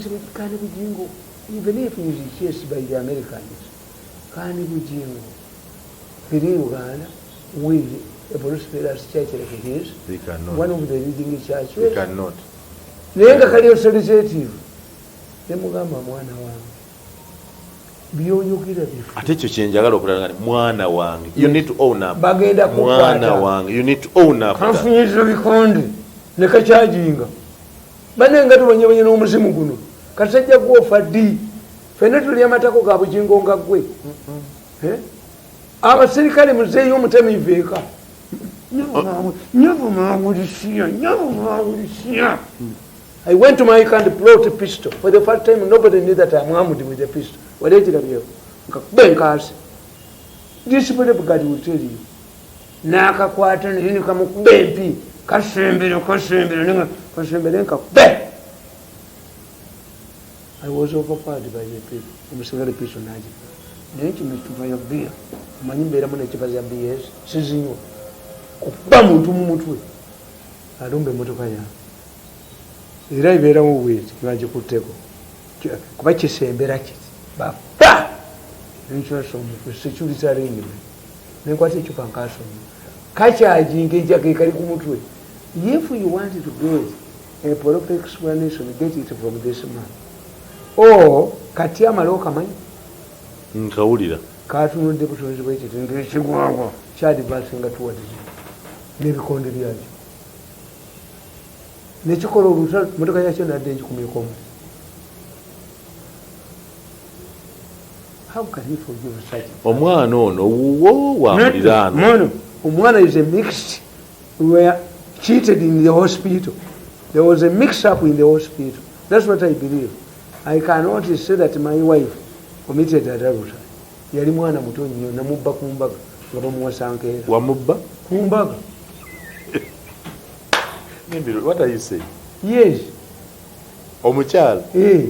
Can Bujingo, even if he is chased by the Americans, can Bujingo free Uganda with a prosperous church like his? He cannot. One of the leading churches. He cannot. Naye nga kali authoritative, nemugamba, "Mwana wange, byoyogera bifu." Ate ekyo kyenjagala okulala nti mwana wange, you need to own up. Bagenda Mwana kukwata. wange, you need to own up. Kanfunyiza bikonde nekakyajinga bane nga tubonyebonye n'omuzimu guno. Kasajja gwofa ddi? Fenna tuli amatako ga Bugingo nga ggwe. Eh? Abaserikale muzeeyo omutamiivu eka. Nyavu mawulisiya, nyavu mawulisiya. I went to my car and brought a pistol. For the first time, nobody knew that I'm armed with a pistol. Waleekirabyewo nkakuba enkaasi. This bodyguard will tell you. N'akakwata naye nekamukuba empi, kasembere, kasembere, nenga kasembere nkakube. I was overpowered by the people. Omusigale pistol nagi. Naye kino ecupa ya bbiya, omanyi mbeeramu n'ecupa za bbiya ezo, sizinywa. Kuba muntu mu mutwe alumba emotoka yange era ebeeramu bweti nga ngikutteko kuba kisembera kiti baba nenkyasa omutwe, security arrangement, nenkwata ecupa nkasoma kakyajinga enjaga ekali ku mutwe. If you want to get a proper explanation, get it from this man or kati amale okamanyi. Nkawulira. Katunudde butonzi bwekiti ngaekigwagwa kyadivasinga towards n'ebikonde byakyo nekikola olutalo, motoka yakyo nadde ngikumyekomu. How can you forgive such? Omwana ono wuwo wa muliraano? Mwana, omwana is a mixed. We were cheated in the hospital. There was a mix up in the hospital. That's what I believe. I cannot say that my wife committed adultery. Yali mwana muto nnyo, namubba ku mbaga nga bamuwasa nkeera. Wamubba? Ku mbaga. Nimbiro, what are you saying? Yes. Omukyala Eh.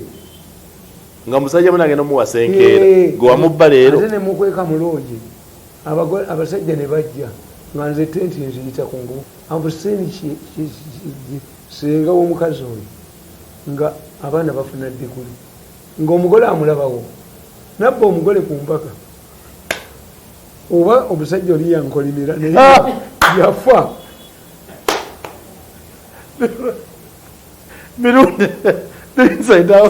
nga musajja muna agenda omuwasa enkeera, Eh. gwe wamubba leero? Ate nemukweka mulungi, abasajja ne bajja nga nze tenti nziyita ku ngumu abuseeni senga w'omukazi oyo nga abaana bafuna diguli ng'omugole amulabawo, nabba omugole ku mbaga oba omusajja oli yankolimira naye yafa. Mirundi, the inside out.